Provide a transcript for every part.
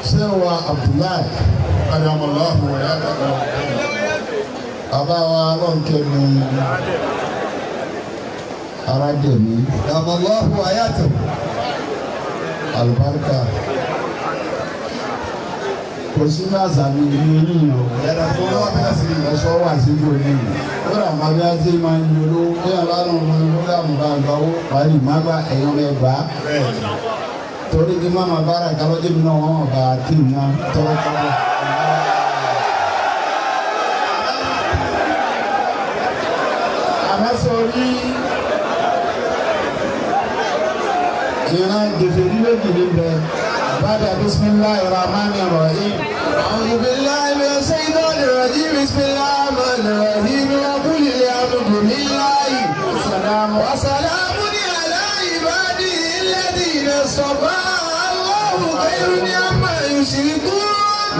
Ṣéwà Abdullahi Adamallahu wa yàtọ̀. Bàbá wa Ọlọ́nkẹ́mi Arájẹ̀mí. Adamallahu wa yàtọ̀. Àlùbáríkà. Kò sí ní àṣà mi ní oníyàn o. Yàrá fún wa bí wọ́n sì rí. Ẹ̀ṣọ́ wà sí ìlú. Ó rà máa bí wọ́n ṣe máa ń yọ lówó. Bí wọ́n bá lọ́n fún mi lórí àmúba àgbáwó, wàá ní má gba ẹ̀yọ́ bẹ́ẹ̀ gbà á. Torí kí máma bára kalọ́jẹ́ mi náà wọ́n bá a tì mí tọ́wọ́ tọ́wọ́. Àmọ́ sọ̀rí ìran gèfèrí méjì ní bẹ bàdà bisimilahi rahmani rahim. A'udhu billahi minash shaitani rajim. Bismillahir rahmanir rahim. Wa qul alhamdulillahi Salamu wa salamun ala ibadihi alladhina istafa. Allahu khayrun amma yushrikun.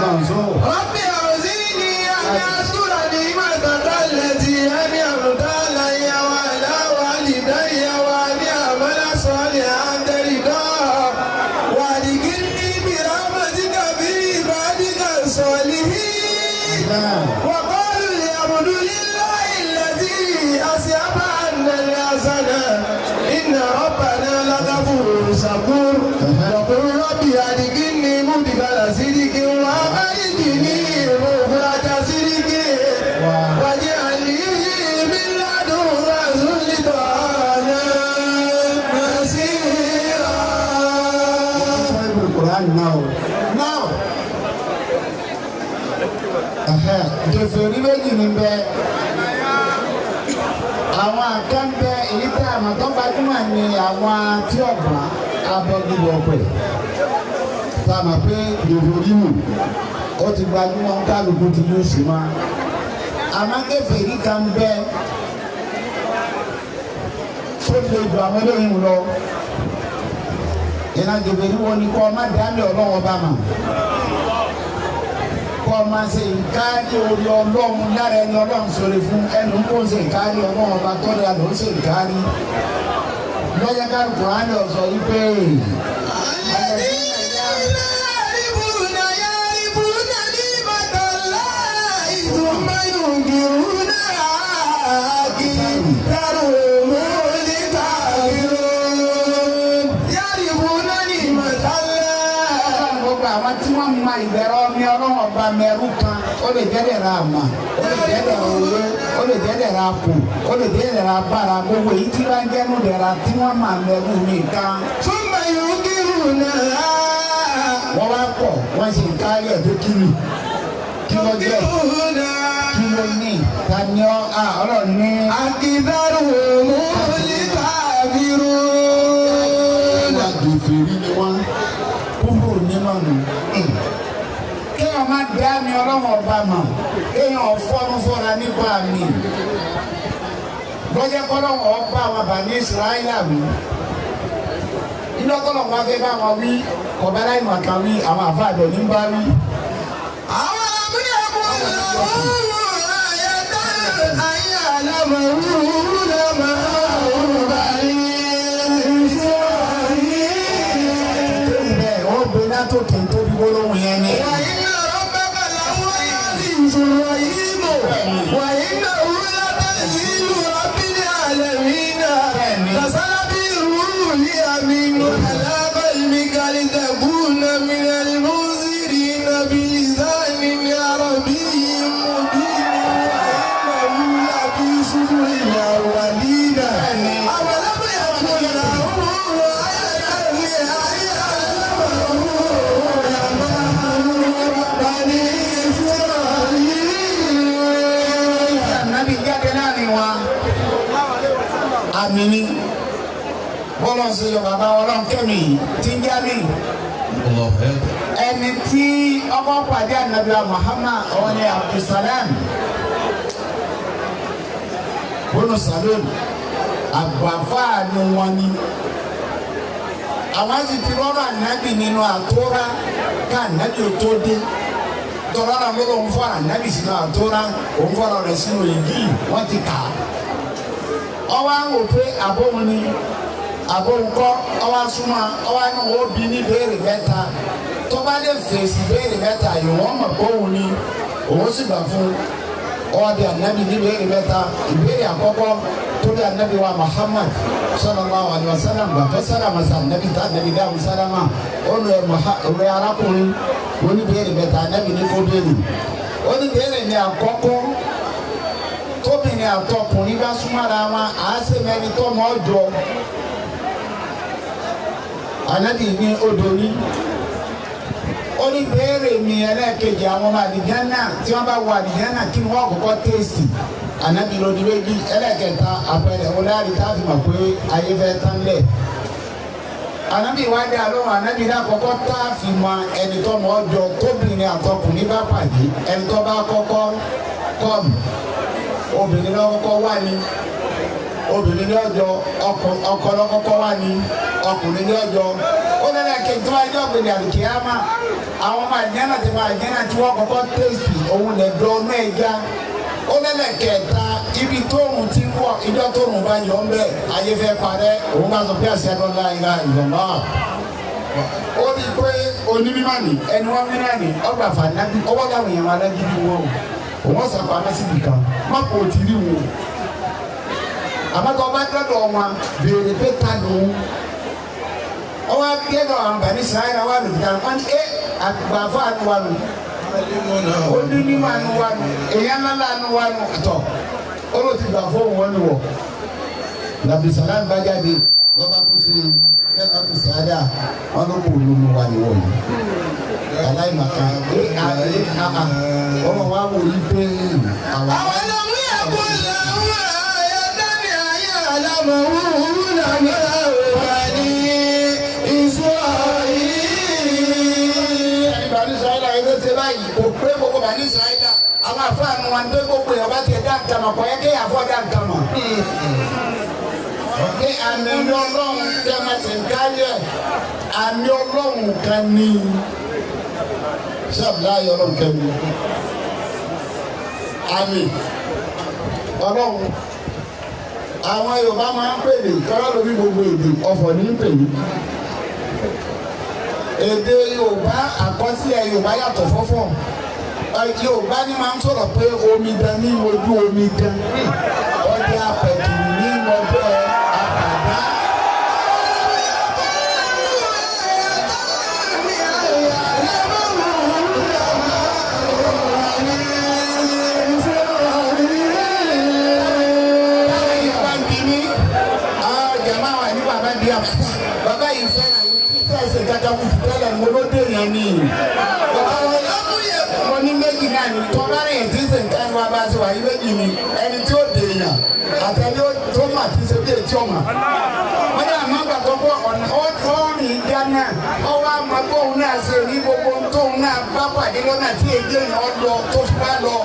Náà sọ. Rabbi awzi'ni an ashkura ni'mataka allati an'amta alayya wa ala walidayya wa an a'mala salihan tardahu wa adkhilni bi rahmatika fi ibadika as-salihin. Wa qalu alhamdu lillahi alladhi azhaba 'anna al-hazana inna rabbana laghafurun shakur. Wa qul rabbi adkhilni mudkhala sidqin wa akhrijni mukhraja sidqin waj'alni min ladunka sultanan nasira. Bible Quran now. Now. Gèfèrí méjì ní bẹ. Àwọn kan bẹ èyí tí àmọ́ tó gbajúmọ̀ ni àwọn tí ọ̀gbọ́n abọ́gibọ̀ pẹ̀. Tá a mọ̀ pé gèfèrí nù ó ti gbajúmọ̀ kálukú ti yóò sì máa. Àmọ́ gèfèrí kan bẹ tó lè ju àwọn eléyìí lọ. Ìran gèfèrí wo ni kọ́ ọ má dá mi ọlọ́wọ́ bá mà. Kọ́ ọ máa ṣe ìkárí orí ọlọ́run lára ẹni ọlọ́run sọ̀rọ̀ fún ẹnu kó ń ṣe ìkárí ọlọ́run ọba tọ́lẹ̀ àlọ́ ń ṣe ìkárí. Lọ́yẹ̀ ká Kùránì ọ̀sọ̀ yìí pé. Alladhina yarifuna ni'matallahi thumma yunkirunaha aktharuhumul kafirun. Yarifuna ni'matallahi. Gbogbo àwọn tí wọ́n ma ìbẹ̀rẹ̀ ọmọ ọlọ́run ọba mẹ́rù kan ó lè jẹ́ dẹ̀ra àmà ó lè jẹ́ dẹ̀ra owó ó lè jẹ́ dẹ̀ra kù ó lè jẹ́ dẹ̀ra bára gbogbo èyí tí wọ́n jẹ́nu dẹ̀ra tí wọ́n máa mẹ́rù nìkan. Thumma yunkirunaha. Wọ́n wá pọ̀ wọ́n sì ń kárí ẹ̀ tó kiri kí ló jẹ́ kí ló ní ta ni ọ́ à ọlọ́run ní. Aktharuhumul kafirun. Wọ́n gèfèrí ni wọ́n kúrò nínú nù. Kéèyàn má dá mi ọlọ́run ọba mọ̀ kéèyàn fọ́nú fọ́ra nípa mi. Lọ́jọ́ kọ́lọ́run ọba àwọn bàní Ísírẹ́lì wí. Iná kọ́lọ́run wá fẹ́ bá wọn wí kọ̀bá láì mọ̀ kan wí àwọn àfa àjọ ní bá wí. Awalam yakun lahum ayatan an ya'lamahu ulama'u bani Isra'il. Bẹ́ẹ̀ ó gbé látò kí n tóbi gbólóhùn yẹn ni. Wa inna rabbaka lahuwal azizur rahim. Wa innahu latanzilu rabbil alamin. Nazala bihi ruhul amin ala qalbika litakuna minal munzirina bilisanin arabiyyin mubin. Wa innahu lafi zuburil awwalin. Awalam yakun lahum ayatan an ya'lamahu ulama'u bani Isra'il. Ànábì jáde láàrin wa. Àmì ni bọ́lá ṣe yọ bàbá ọlọ́run kẹ́mi tí ń já mi. Ẹni tí ọkọ̀ pàdé ànábì wa Muhammad ọ̀hún ni Abdulsalam bọ́nù Salom àgbàfáà ni wọ́n ní. Àwọn sì ti rọ́rọ̀ ànábì nínú àtúrà ká ànábì ò tó dé. Tọ́lá náà ló lóun fọ́ra ànábì sínú àtúrà òun fọ́ra rẹ̀ sínú ìdí wọ́n ti kà á. Ọwọ́ àwọn òpè àbóhun ni Àbóńkọ́ ọwọ́ súnmọ́ ọwọ́ ní wọ́n bí ní béèrè mẹ́ta. Tó bá lè fèsì béèrè mẹ́ta yìí wọ́n mọ̀ pé òun ni òun sì gbà fún ọwọ́ bí anabi ní béèrè mẹ́ta. Ìbéèrè àkọ́kọ́ tó bí anabi wa Muhammad sallallahu alaihi wasallam gbàtọ́ sálámà sí anabi tá anabi dáhùn sálámà ó lọ ẹ arákùnrin oníbéèrè mẹ́ta anabi ní kó béèrè. Oníbéèrè ní àkọ́kọ́ tóbìnrin àtọkùnrin bá súnmọ́ra wọn àá ṣe mẹ́ni tó mọ́ jọ. Anabi ní odò ní. Oníbéèrè mi ẹlẹ́ẹ̀kejì àwọn ọmọ àlìjánà tí wọ́n bá wọ àlìjánà kí ni wọ́n kọ́kọ́ tẹ́sítì. Anabi ló di méjì. Ẹlẹ́ẹ̀kẹta àpẹẹrẹ ọláàrí tá a fi mọ̀ pé ayé fẹ́ tán lẹ̀. Anabi wá dé alóhùn anabi náà kọ́kọ́ tá a fi mọ ẹni tó mọ̀ ọ́ jọ tóbìnrin àtọkùnrin bá pàdé ẹni tó bá kọ́kọ́ kọ́ọ̀mù obìnrin náà kọ́kọ́ wá ní obìnrin ní ọjọ́ ọkọ lọ́kọ́kọ́ wá ní ọkùnrin ní ọjọ́ ó lẹ́lẹ́ kejì tó wájú ọ̀gbìn àlùkìyámà àwọn ọmọ àjẹ́nà tí wọ́n àjẹ́nà tí wọ́n kọ́kọ́ tẹ̀sí òun lè dán ọmọ ẹja ó lẹ́lẹ́ kẹta ibi tóorùn ti wọ̀ ìjọ tóorùn bá yọ ń bẹ̀ ayé fẹ́ parẹ́ òun bá sọ pé àṣẹ lọ́la ìlà ìlọ́lá Ó rí i pé onímọ̀ ni ẹni wọ́n mìíràn ní ọgbà fàdábì ọwọ́ làwọn èèyàn wọn alágídí wọn o òun sàpamọ́ síbi kan má kò tí rí wọn. Àmọ́ tó bá dọ́dọ̀ wọn béèrè pé ta lòun ọwọ́ abíyẹ́dọ̀ àwọn bàní sàáyà wà lòdì wọn ní ẹ àgbàfọ́ àánú wa nù onímọ̀ àánú wa nù èèyàn ńlá àánú wa nù tọ̀ ó ló ti gbà fóun wọn ni wọ̀ làbìsàlám bá jáde lọ́ba tó ṣe kẹ́kọ̀ọ́ tó ṣe àdá wọn ló kó olómi wa ni wọ̀ yìí aláìmọ̀ká ẹ ẹ ọmọ wa wò yí pé àwọn. أولم يكن لهم آية أن يعلمه علماء بني إسرائيل. Ẹni bàní Israẹla yìí ló ṣe báyìí kò pé gbogbo bàní Israẹla àwọn àfáàní wọn tó gbogbo yẹn bá tiẹ̀ dá nǹkan mọ̀ kọ́ yẹ kéèyàn fọ́ dá nǹkan mọ̀. Ní àmì Ọlọ́run tẹ́ ma ṣe ń kárí ẹ̀ àmì Ọlọ́run kan ní sábìláyé Ọlọ́run kẹ́mi àmì Ọlọ́run àwọn Yorùbá máa ń pèlè kọ́lá lórí gbogbo èdè ọ̀fọ̀ ní ń pèlè èdè Yorùbá àkọsílẹ̀ Yorùbá yàtọ̀ fọ́fọ́ Yorùbá ní máa ń sọ̀rọ̀ pé omidan ní mojú omidan ọdẹ apẹ̀tùrù ní mọdẹ àbàdá. Bàbá ń bí mi, àwọn jàmáà wà ní bàbá bí àbàdá. Bàbá yìí fẹ́ràn yìí tí fẹ́ẹ́ ṣe gàdá fún ti tẹ́lẹ̀ mo ló dé yẹn ni. Bàbá wọn mo ní méjì náà ni tọ́lá rẹ̀ tí ń sè ń kárí wa bá ṣe wà yí méjì ni ẹni tí ó dè yàn àtẹni tó mà tí ṣe bí etí ọmọ. Wọ́n ní àmọ́ gbàgbọ́ pé ọ̀nà ó rìn dáná ọwọ́ àmọ́ tóun náà ṣe ní gbogbo tóun náà bá pàdé lọ́nà tí èdè yẹn ọ lọ tó fi wá lọ.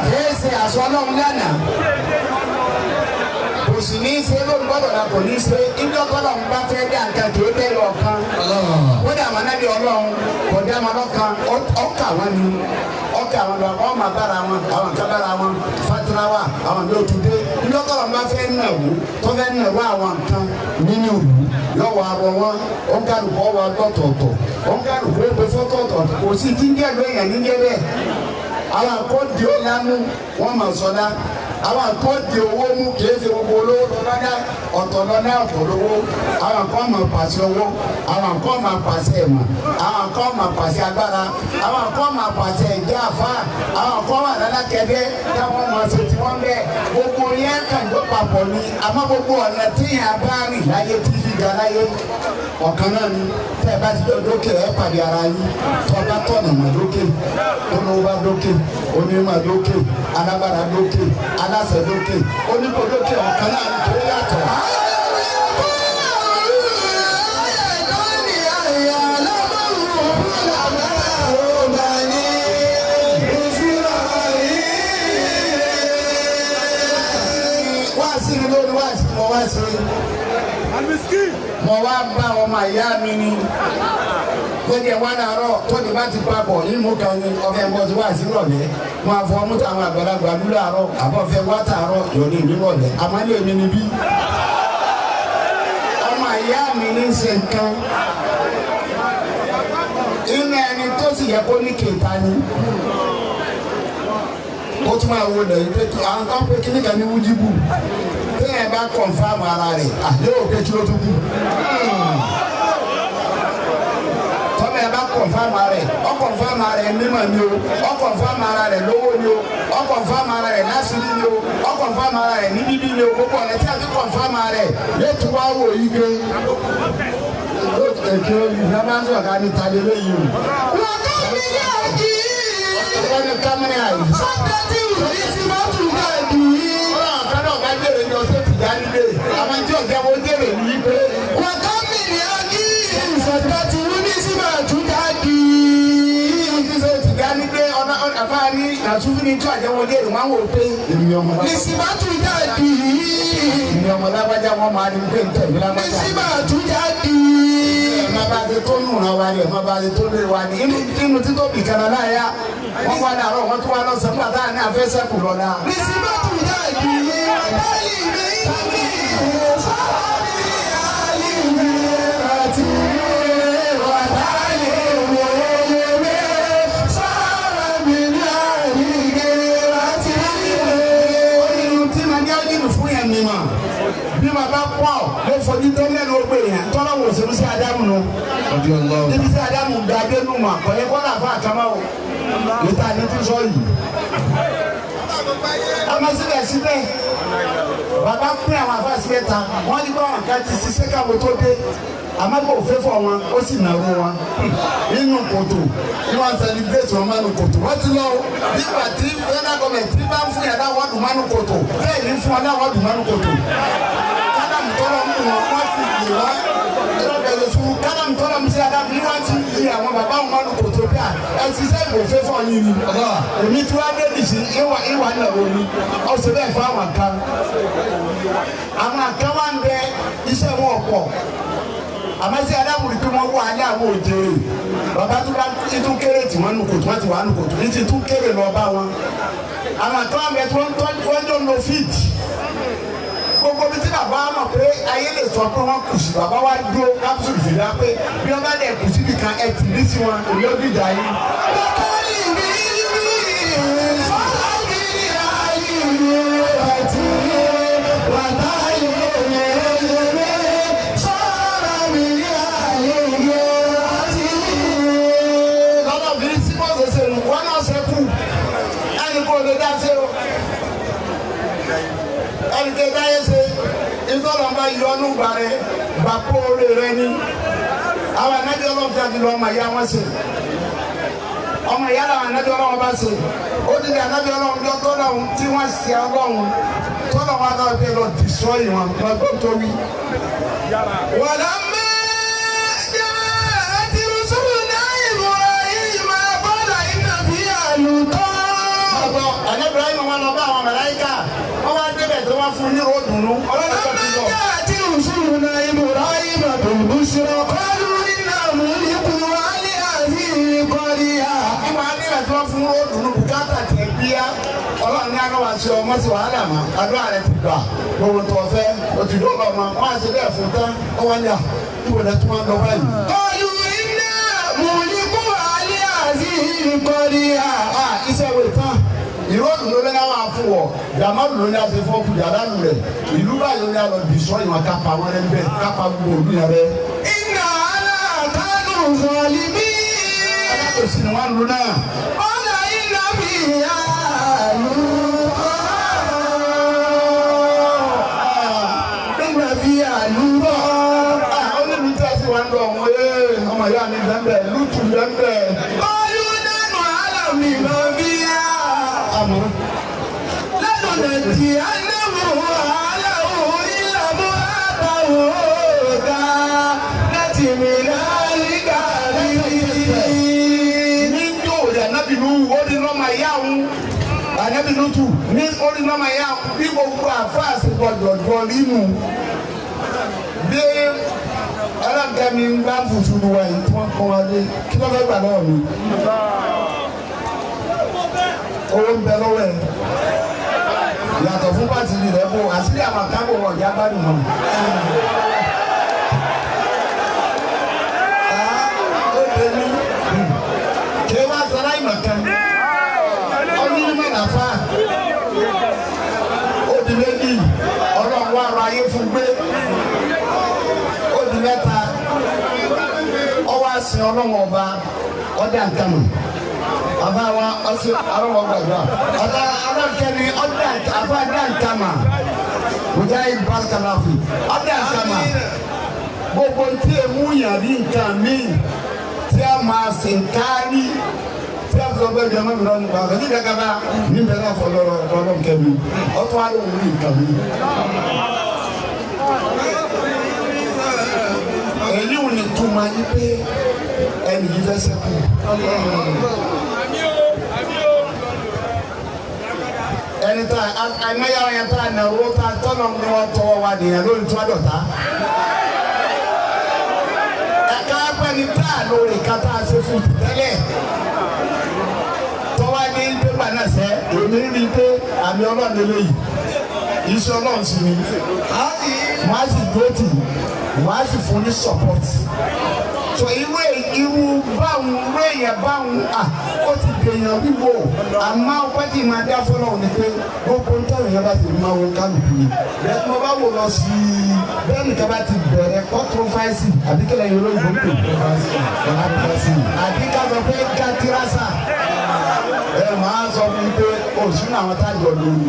Kìí ṣe àṣọ Ọlọ́run lánàá kò sì ní í ṣe lóun gbọ́dọ̀ la kò ní í ṣe ìjọ gbọ́dọ̀ ń bá fẹ́ dá nǹkan kì í bẹ́ẹ̀ lọ́ọ̀kan ó dà wọn nábì Ọlọ́run kò dá wọn lọ́kan ọkà wọn ni ọkà wọn lọ àwọn máa bára wọn àwọn kan bára wọn fatirawa àwọn ní otu dé ìjọ gbọ́dọ̀ ń bá fẹ́ nà wú tó fẹ́ nà wú àwọn nǹkan nínú ìlú yọ̀wọ̀ àrọ̀ wọn òǹkàlùkọ́ wa lọ́tọ̀ọ̀tọ̀ òǹkàlùkọ́ ó pe fọ́tọ̀ọ̀tọ̀ kò sí ti ń jẹ́ lóyún ní jẹ́ bẹ́ẹ̀ àwọn akọ́dì ọ̀la mú wọ́n máa sọ̀dá àwọn akọ́dì owó mú kìí ṣe gbogbo olówó lọ́dá ọ̀tọ̀ lọ́dá ọ̀tọ̀ lówó àwọn kan máa pàṣẹ owó àwọn kan máa pàṣẹ ẹ̀mà àwọn kan máa pàṣẹ agbára àwọn kan máa pàṣẹ ìjà àfa àwọn kan wà lálákẹ́dẹ́ táwọn máa ṣe tí wọ́n bẹ́ẹ̀ gbogbo yẹn kàn jọ papọ̀ ni àmọ́ gbogbo ọ̀nà tíyẹn bá rìn láyé tí fi ga láyé ọ̀kan náà ni tẹ́ ẹ bá ti dókè ẹ pàdé ara yín tọ́ba tọ̀nà mà dókè olówó bá dókè onímọ̀ dókè alágbára dókè aláṣẹ dókè onípò dókè ọ̀kan náà ni tó yàtọ̀. Wá sí mi lónìí, wá sí mo wá sí. Mo wá bá ọmọ ìyá mi ni gbẹdẹ wà láàárọ̀ tó ní bá ti papọ̀ yín mú kan ní ọfẹ bọ sí wá sí rọ̀lẹ́ wọn afọ ọmú táwọn àgbàlagbà lúlọ àárọ̀ àbọ̀fẹ́ wá tààrọ̀ yọ̀ọ́ ní rọ̀lẹ́ àmọ́ ilé mi ni bí. Ọmọ ìyá mi ní ṣe nǹkan inú ẹni tó sì yẹ kó ní kéta ni ó tún máa wo lẹ́yìn pé àwọn kan pé kíní kan ní wújíbù téèyàn bá kọ̀nfàmù ara rẹ̀ yóò pé kí ló tún kù. Tọ́mọ ẹ bá kọ̀nfàmù ara rẹ̀ ọ kọ̀nfàmù ara rẹ̀ mímọ̀ ni o ọ kọ̀nfàmù ara rẹ̀ lówó ni o ọ kọ̀nfàmù ara rẹ̀ lásìrí ni o ọ kọ̀nfàmù ara rẹ̀ ní bíbí ni o gbogbo ọ̀nà tí a fi kọ̀nfàmù ara rẹ̀ yóò tún wá wò yí gbé. Èké ìfẹ́ máa ń sọ̀rọ̀ ká ní talé lóyún o. Wọ́n ká mi ní àjí. Wọ́n ní kámẹ́rà yìí. Sọ́dọ̀tì ìrísí bá tún ká dùn yìí. Ọlọ́run kan náà bá jèrè ní ọ̀sẹ̀ tìjà nílé. Àwọn tí ọ̀jẹ̀ wo jèrè ní wípé. Wọ́n ká mi ní àjí. Sọ́dọ̀tì ìrísí bá tún ká dùn yìí. Ọ̀sẹ̀ tìjà nílé ọ̀nà àfáàní nàṣúfì ní tí ọ̀jẹ̀ wo jèrè wọ́n wò pé. Èmi ọmọ lágbájá. Nísì bá tún ká dùn yìí. Èmi ọmọ lágbájá wọn máa ní pé ntẹ̀mí lágbájá. Nísì bá tún ká dùn yìí. Ẹ̀ má bá ti tó nù náà wá ní ẹ̀ má bá ti tó lé wa ní inú títóbi kan náà láyà. Wọ́n wá láàárọ̀ wọ́n tún wá lọ́sàn-án nígbà táà ní afẹ́sẹ́kù lọ́la. Nísì bá tún ká dùn yìí. Wàtálì mi ní sọ́ọ́bì àlì mi àti wàtálì mi ní sọ́ọ́bì àlì mi àti. Inú tí màá ní ọ́nìlù fún yẹn mi mọ̀. Bí màá bá pọ̀ ló fojú tó lẹ́nu ó gbé yẹn tọ́lá wò sínú sí Ádámù nù. Níbi sí Ádámù ga dé nù mà kọ̀yẹ́ kọ́lá fún àkàmọ́ o. Ìta ni tí sọ yìí. Ọmọ síbẹ̀síbẹ̀ bàbá pín àwọn afáàsì mẹ́ta wọ́n ní báwọn kan ti ṣiṣẹ́ káwọn tó dé àmọ́ kò fẹ́ fọ wọn ó sì nàró wọn nínú kòtò ní wọ́n sẹlẹbírẹ́tì wọn mánu kòtò wọ́n ti lọ nígbà tí federal government tí bá ń fún yàrá wọn dùn mánu kòtò bẹ́ẹ̀ ní fún wọn láwọn dùn mánu kòtò kádàmù tọ́lọ̀ mú wọn wọ́n ti yè wá ẹlọ́bẹ̀rẹ̀ fún kádàmù tọ́lọ̀ mú sí adámù ní wọ́n ti yè àwọn bàbá wọn mánu kòtò bí i ẹ ti sẹ́ ìbò fẹ́ fọ́ yín ni èmi tí wọ́n dé nìsí ìwà ìwà nàró ni ọ̀sẹ̀ bẹ́ẹ̀ fún àwọn kan àwọn kan wá ń bẹ iṣẹ́ wọn ọ̀pọ̀ àmọ́ sí adámù rí pé wọ́n wà ní àwọn òjèrè bàbá tó bá tún kéré tí wọ́n nù kòtò wọ́n ti wà nù kòtò ní ti tún kéré lọ bá wọn àwọn kan wà ń bẹ tí wọ́n tó ń lo fíìtì gbogbo bí tí bàbá mọ̀ pé ayé lè sọ pé wọ́n kù sí bàbá wa dúró kápsùlù fìdá pé bí wọ́n bá dẹ̀ kù síbi kan ẹ tì ní sí wọn òní ó dìjà yín. Wàtálì mi ní sọ́ọ́bì àlì mi àti wàtálì mi ní sọ́ọ́bì àlì mi àti. Lọ́dọ̀ fi sí bọ́ọ̀sì ṣe nù wọ́n náà ṣe kù ẹnì kò lè dá sí o ẹnì kò dá yẹ ṣe ìtọ́lọ̀ ń bá yọ ọ́nù gbà rẹ gbà kó orí rẹ ní àwọn anájọ́ ọlọ́run tí a ti lọ ọmọ ìyá wọn ṣe ọmọ ìyá làwọn anájọ́ ọlọ́run bá ṣe ó ti di anájọ́ ọlọ́run jọ tọ́lọ́run tí wọ́n ṣe ọlọ́run tọ́lọ́run wá lọ́ọ́ pé lọ dìsọ́yì wọn lọ́gbọ́n tó wí. ولما جاءت رسلنا إبراهيم قال إن فيها لوطا. Ọ̀gbọ́n àná Ibrahim wọn lọ bá àwọn màláíkà wọ́n wá débẹ̀ tó wọ́n fún ní ròdùnú ọlọ́run tó ti ولما lọ. جاءت رسلنا إبراهيم بالبشرى قالوا إنا مهلكو أهل هذه القرية. Ìwà débẹ̀ tó wọ́n fún ròdùnú bùkátà tẹ̀ bíyá ọlọ́run ní akọ́wà sí ọmọ sí wàhálà mọ́ àdúrà rẹ̀ ti gbà gbogbo tó fẹ́ o ti dúró lọ́mọ wọ́n á ṣe bẹ́ẹ̀ fún tán ó wá ní à ìwé rẹ̀ tó wọ́n lọ báyìí. قالوا إنا مهلكو أهل هذه القرية. À iṣẹ́ wo tán ìròdùn ló ní àwọn afúnwọ̀ dàmọ́dù ló ní àti fọ́ọ̀kù dàdánù rẹ̀ ìlú báyìí ló ní àlọ́ dìṣọ́ ìwọ̀n kápá wọn rẹ̀ ń bẹ̀ kápá gbogbo òlú yẹn rẹ̀. إن أهلها كانوا ظالمين. Alákòóso ni wọ́n ń lu náà. قال إن فيها لوطا. إن فيها لوطا. Onílù tí a sì wá ń lọ ọ̀hún ee ọmọ ìyá mi bẹ́ẹ̀ lùtù bẹ́ẹ̀. قالوا نحن أعلم بمن فيها. Àmọ́ لننجينه وأهله إلا امرأته كانت من الغابرين. ní yóò rẹ̀ ànábì nù ó ní lọ́mọ ìyá òun ànábì lùtù ní ó ní lọ́mọ ìyá òun bí gbogbo àfáàsì gbọdọ̀ jọ nínú bí Ọlọ́gá mi ń bá fùsùn wa yìí tí wọ́n kọ́ wa dé kí ló fẹ́ gbà lọ́wọ́ mi. Owó ń bẹ lọ́wọ́ ẹ̀. Yàtọ̀ fún pàtìlì rẹ̀ bò àṣírí àwọn àkábò wọ̀ ọ̀jà bá dùn mọ́. Ó lè ní kí wọ́n sọ láì mọ̀ kan. Ọdún nàfà ó di méjì ọlọ́run wá ara ayé fún gbé ó di mẹ́ta ọwọ́ àsìn ọlọ́run ọba ọdẹ àǹkàmù àbá wa ọsìn ọlọ́run ọgbàdúrà ọ̀dà ọlọ́kẹ́ni ọdẹ àbá ọdẹ àǹkàmà Mujahid Barakallahu ọdẹ àǹkàmà gbogbo ntí emu yàn rí nǹkan míì tí a máa sìn kárí tí a sọ bẹ́ẹ̀ jẹ́ mọ́mí lọ́nù bá ní gàgàbá ní bẹ́ẹ̀ náà fọ lọ́rọ̀ lọ́rọ̀ kẹ́mi ọtún á lóun ní nǹkan mi. Èyí ò ní túmọ̀ yí pé ẹnì yìí fẹ́ sẹ́kù. Ẹni tá àìmọye yẹn tá nà owó tá tọ́nà ní wọ́n tọwọ́ wa nìyẹn lórí tó àdọ̀tá. Ẹ̀ka pẹ́ni tá lórí kátà ṣe fún tẹ́lẹ̀ tọ́wá ní pépà náà sẹ́ èmi rí i pé àmì ọlọ́run lélẹ́yìí iṣẹ́ ọlọ́run sì ni wọ́n á sì dúró tì wọ́n á sì fún ní support. So irú irú báwọn irú èèyàn báwọn à ó ti dèèyàn wíwò àmọ́ ọpẹ́ tí màá dá fọlọ́ ni pé gbogbo ń tẹ̀wé yẹn bá ti máa wo kálukú ni bẹ́ẹ̀ ni mo bá wò lọ sí i bẹ́ẹ̀ nìkan bá ti bẹ̀rẹ̀ controversy àbí kílẹ̀ yẹn olóyìnbó ń pè àbí ká sọ pé kátirásà ẹ máa sọ fún mi pé òsínú àwọn tájọ lóru.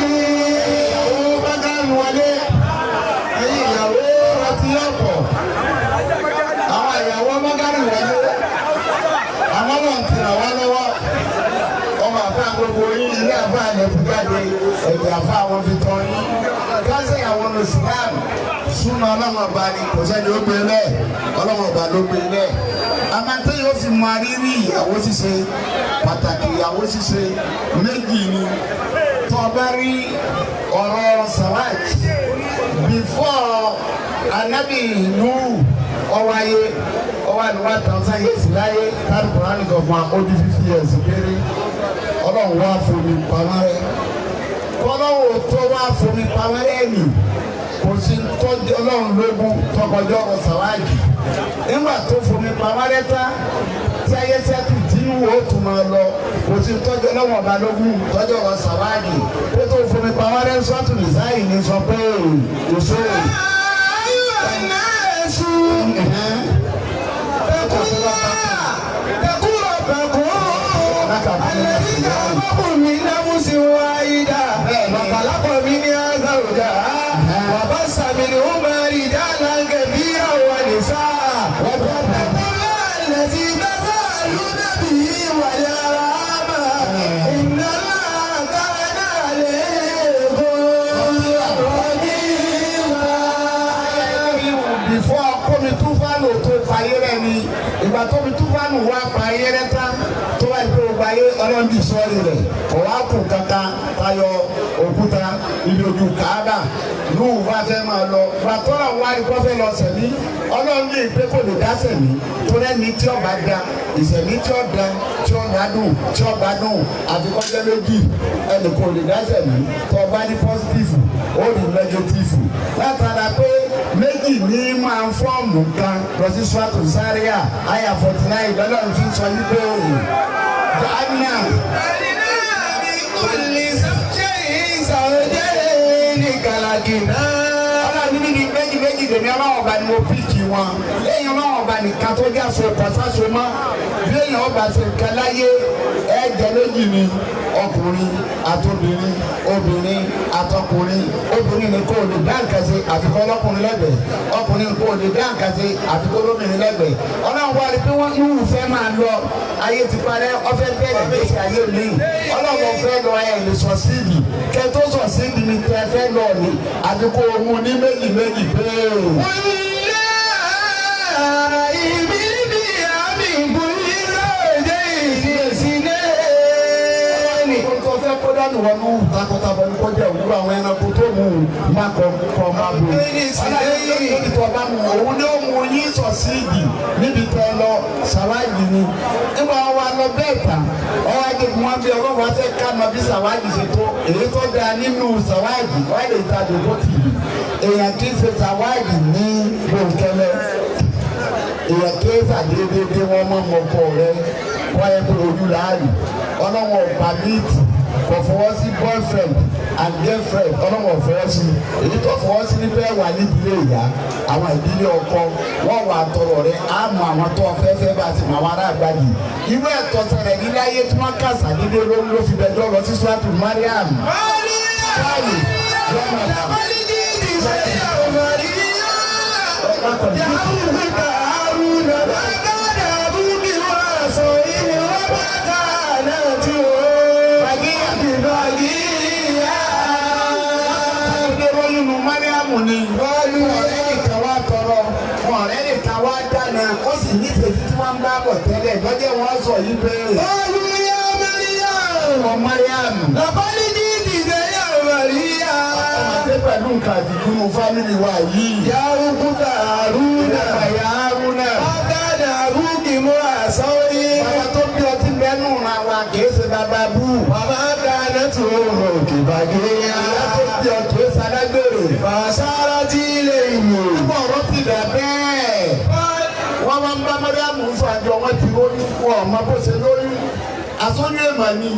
Ìyàwó bágánù wọlé ẹ̀yin ìyàwó ọtí ọ̀pọ̀ àwọn ìyàwó bágánù wọlé àwọn náà ti ràn wá lọ́wọ́ ọmọ àfa gbogbo yín ilé àfa yẹn ti jáde ẹ̀jẹ̀ àfa wọn fi tọ́ yín kásẹ̀ àwọn Islam súnà ọlọ́run ọba ni kò sẹ́ni ó gbé lẹ̀ ọlọ́run ọba ló gbé lẹ̀ àmọ́ yóò fi mọ rírì ìyàwó ṣíṣe pàtàkì ìyàwó ṣíṣe méjì ni tó o bá rí ọ̀rọ̀ sawaj before anabi Nuhu ọwáyé ọwáyé 1000 years láyé tàbí kùránì gọ̀ọ̀mà ó di 50 years péré ọlọ́run wá fomi pamọ́ rẹ̀ kọ́lọ́wọ́ tó wá fomi pamọ́ rẹ̀ nì kò sí tọ́jú ọlọ́run lógún tọkọjọ́ ọ̀rọ̀ sàwáàjì nígbà tó fomi pamọ́ rẹ̀ tán tí ayé sẹ́kù tínú ó tún máa lọ kò sí tọ́jú ọlọ́run ọba lógún tọ́jú ọ̀rọ̀ sàwáàjì kó tó fomi pamọ́ rẹ̀ sọ́tù nìsáyì ní sọ pé èso. الذين خلقكم من نفس واحدة وخلق منها زوجها وبث منهما رجالا كثيرا ونساء واتقوا الله الذي تساءلون به والأرحام إن الله كان عليكم رقيبا. Before kómi túfánù tó fayé rẹ̀ ni ìgbà tómi túfánù wá fayé rẹ̀ tán tó wáyé pé gbogbo ayé ọlọ́run bí sọ́ọ̀rì rẹ̀ ọ̀wá kù kankan tayọ òkúta ibi ojú Káàbà lóhùn bá fẹ́ máa lọ gbàtọ́rọ̀ wá ikọ́ fẹ́ lọ sẹ̀mí ọlọ́run lè pé kò lè dá sẹ̀mí torí ẹni tí ọba da ìsẹ̀mí tí ó da tí ó ládùn tí ó gbádùn àfikọ́jẹ́ méjì ẹnì kò lè dá sẹ̀mí tó bá ní pọ́sitífù ó ní nẹ́gẹ́tífù látara pé méjì ní máa ń fọ́ọ̀mù kan lọ sí swatu Zaria àyà 49 lọ́lọ́run fi ń sọ yí pé òun Anna. Ọlọ́run ní méjì méjì lèmi ọlọ́wọ́n ọba ni mo píìkì wọn. Lẹ́yìn ọlọ́wọ́n ọba nìkan tó jẹ́ aṣọ ìkọ̀sáṣọ mọ́. Bí èèyàn ọba ṣe nǹkan láyé ẹ̀jẹ̀ méjì ni ọkùnrin àtobìnrin, obìnrin àtọkùnrin. Obìnrin ni kò lè dá nǹkan ṣe àfikọ́ ọlọ́kùnrin lẹ́gbẹ̀ẹ́. Ọkùnrin kò lè dá nǹkan ṣe àfikọ́ olómìnrin lẹ́gbẹ̀ẹ́. Ọlọ́run wá rí pé wọ́n ń fẹ́ máa lọ ayé ti parẹ́ ọfẹ́ bẹ̀rẹ̀ gbèsè ayé mi. Ọlọ́run fẹ́ lọ ẹ̀ lè sọ síìdì. Kẹ́ tó sọ síìdì ni tẹ́ fẹ́ lọ ni àfikọ́ ohun ní méjì méjì pé. Kódánù wọnú takọtabo ní kọjá òwúrọ̀ àwọn ẹranko tó mú un má kọ kọ má bò. Ọlọ́run tó bá mú òun ní ó mú yín sọ síìdì níbi tẹ́ lọ sàwáàjì ni. Nígbà wọn wá lọ bẹ́ẹ̀ tán, ọwọ́ adigun wọn bí ọlọ́run wá fẹ́ ká mọ bí sàwáàjì ṣe tó. Èyí tó dáa nínú sàwáàjì wọ́n lè ta àdókò tì í. Èèyàn kì í ṣe sàwáàjì ní bòńkẹ́lẹ́. Èèyàn kì í ṣàdédédé wọn mọ́ ọmọkọ rẹ wọ́n yẹ kó ojú láàyè. Ọlọ́run ọ̀pá míìtì kò fọwọ́ sí boyfriend and girlfriend. Ọlọ́wọ́ fọwọ́ sí èyí tó fọwọ́ sí ní bẹ́ẹ̀ wà nídìílé ìyá àwọn ìdílé ọkọ wọ́n wà tọrọ rẹ àmọ́ àwọn tó fẹ́fẹ́ bá ti mọ àwọn ará àgbàdì irú ẹ̀tọ́ ṣẹlẹ̀ nílé ayé tí wọ́n kà sàdédé lórí ló fi bẹjọ́ lọ sí Suratu Mariam. Ó sì ní tètè tí wọ́n ń bá bọ̀ tẹ́lẹ̀ lọ́jọ́ wọn sọ yìí bẹ́ẹ̀. Olùyá Mariam. Ọmọ Mariam. Lọ́kọ́lì ní ìdíje yà Maria. Ọmọdé pẹ̀lú nǹkan àdìgún fámìlì wa yìí. Yà Rúkúta Haruna. Yà Haruna. Ọ̀gádà Rúkì múra sọ́rí. Bàbá tó bí ọtí bẹ́nu ra wa kìí ṣe bàbá bú. Bàbá dáná tó mọ̀ òkè bàgé yá. Ìyá tó bí ọtí ó salágbèrè. Fàṣàrà tí ilé ìwò. Nígbà ọ̀rọ̀ ti dà bẹ́ẹ̀. Wọ́n máa ń bá Mariam fún àjọ wọn ti lóyún fún ọmọ bó ṣe lóyún àsóyún èèmọ̀ ni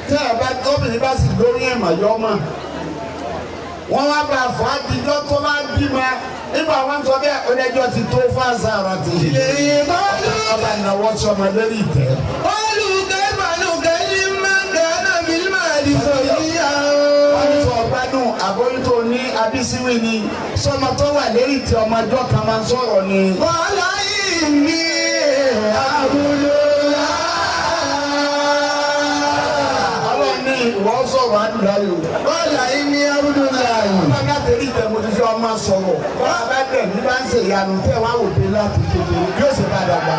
tí ẹ bá tóbìnrin bá sì lóyún èèmọ̀ yọ ọmọ wọ́n wá bá fún àdìjọ́ tó bá bímọ nígbà wọn sọ bẹ́ẹ̀ onídjọ́ ti tó fún àṣà ọ̀rọ̀ tì í ọba ìnáwó sọmọ lórí ìtẹ́. Ọgbádùn àbójútó ní abísíwì ni sọmọ tó wà lérí tí ọmọ ọjọ́ kan máa ń sọ̀rọ̀ ni. Bọ́lá yìí ní àbúrò. Ọlọ́run ní ìwọ sọ̀rọ̀ àdúrà yìí o. Bọ́lá yìí ní àbúrò yìí. Ọlọ́run láti rí ìtẹ̀ mo ti fi ọmọ sọ̀rọ̀. Bọ́lá bá dẹ̀ ní bá ń ṣe ìyanu tẹ̀ wá wò pé láti kékeré yóò ṣe bá dàgbà.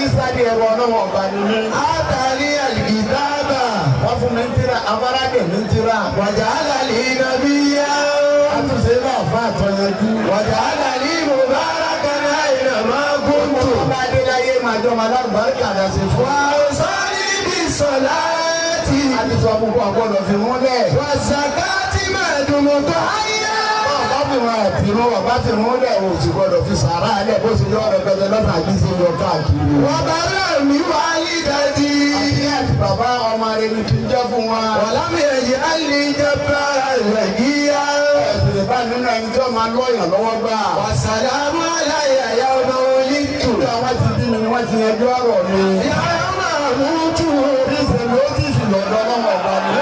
Ìsàdí ẹ̀rọ ọlọ́wọ́ ọba ni mí. Àtàrí àlìkìtàbà. Wọ́n fún mi ń tira, afárádẹ̀ mi ń tira. Wàjà àlàlí nàbí yá. Àtúnṣe náà fún àtọ̀yanjú. Wàjà àlàlí mubaraka náà ìnàmá kúntù. Bàbá Adéláyé máa jọ ọmọ alárùbáríkà dàsí fún. Wà á sọ́rí bí sọ̀láàtì. A ti sọ fún kó ọgbọ́dọ̀ fi múlẹ̀. Wà sàkáàtì máa dùn mọ́tò ayé. Bàbá fi wọn àtìrún, bàbá fi wọn lẹ̀ o sì gbọ́dọ̀ fi sàrà lẹ̀ bó ṣe yọ ọ̀rọ̀ pẹ̀lẹ́ lọ́nà àbí ṣe yọ káàkiri. Wà bàrà mi wà ní dájí. Àti àti bàbá ọmọ rẹ̀ ni kí n jẹ́ fún wa. Wàlámì ẹ̀yẹ á lè jẹ́ bára rẹ̀ yíyá. Ẹ̀sìn ìbá nínú ẹni tí wọ́n máa lọ́yàn lọ́wọ́ gbà. Wà sàlámù aláyà yà ọmọ olítù. Nígbà wọ́n ti bí mi ni wọ́n ti yanjú ọ̀rọ̀ mi. Yàrá máa mú tù. Bí ìṣẹ̀lẹ̀ ó ti sì lọ́dọ̀ ọlọ́wọ́ ọba mi.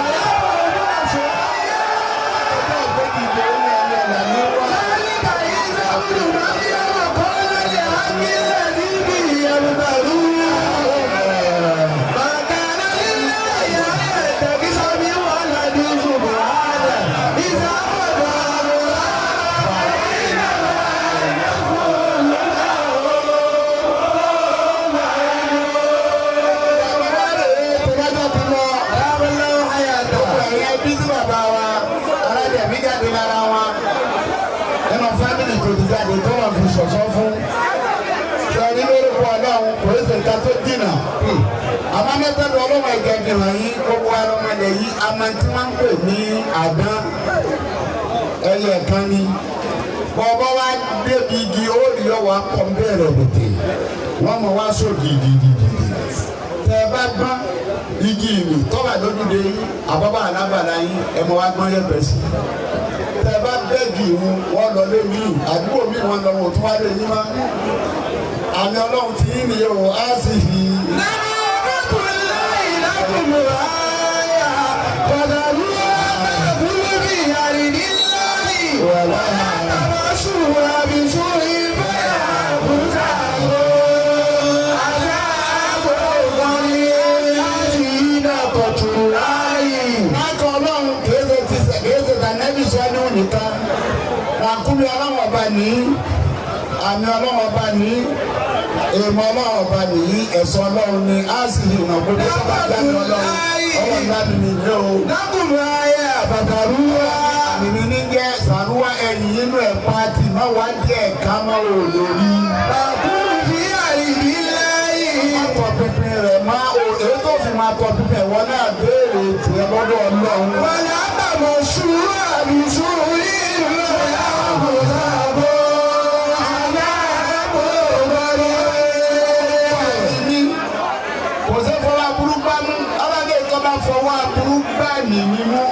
Àmọ́ mẹ́tẹ́lú ọlọ́mọ ẹ̀jẹ̀ fi hàn yín gbogbo ara ọmọdé yìí àmọ́ tí wọ́n ń pè ní àdán ẹyẹ kan ni. Bọ̀bọ̀ wa débi igi ó rí ọwọ́ akọ ń bẹ̀rẹ̀ bètè wọ́n mọ̀ wá sọ gidigidi. Tẹ ẹ bá gbọ́n igi ìlú tọ́wà lójúde yín, àbábà alábàlá yín, ẹ mọ wá gbọ́n yẹ̀pẹ̀ sí. Tẹ ẹ bá bẹ́ẹ̀gì ìhun, wọ́n lọ lé mi, àdúgbò mi wọ́n lọ wọ́n tún wá lé yín mọ́. Àmì Ọlọ́run ti yín nìyẹn o, á sì fi. Lákọ̀ Ọlọ́run kìí ṣe ti sẹ̀ kìí ṣe tànẹ́bí sọ ní nìkan. Ràkúnmí Ọlọ́run ọba ní, àmì Ọlọ́run ọba ní, èèmọ̀ Ọlọ́run ọba nìyí, ẹ̀sọ́ Ọlọ́run ni, á sì fi ìmọ̀ gbogbo tó bá jáde Ọlọ́run. Ọlọ́run láti mi ní o. Àmì mi ní jẹ́ sàrúwá ẹ̀yìn nínú ẹ̀ pàtì má wá jẹ́ ẹ̀ka má wò lórí. Má tọ pinpin rẹ̀ má o, èyí tó fi máa tọ pinpin ìwọ náà béèrè tiẹ̀ lọ́dọ̀ Ọlọ́run. Kò sí fọwọ́ aburú gbá mú, ọlọ́dẹ tó bá fọwọ́ aburú gbá nìyí mú.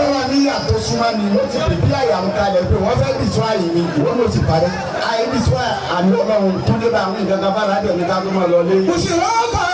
Ọlọ́run níyà tó súnmọ́ mi, mo ti pèpè àyà ń kalẹ̀ pé wọ́n fẹ́ bìtú àyè mi, ìwọ ló ti parẹ́. Àyè bìtú àmì Ọlọ́run tó dé bá àwọn ìgbàgbọ́ bá ládẹ̀ ní ká tó máa lọ lé. Òṣèré ọkọ̀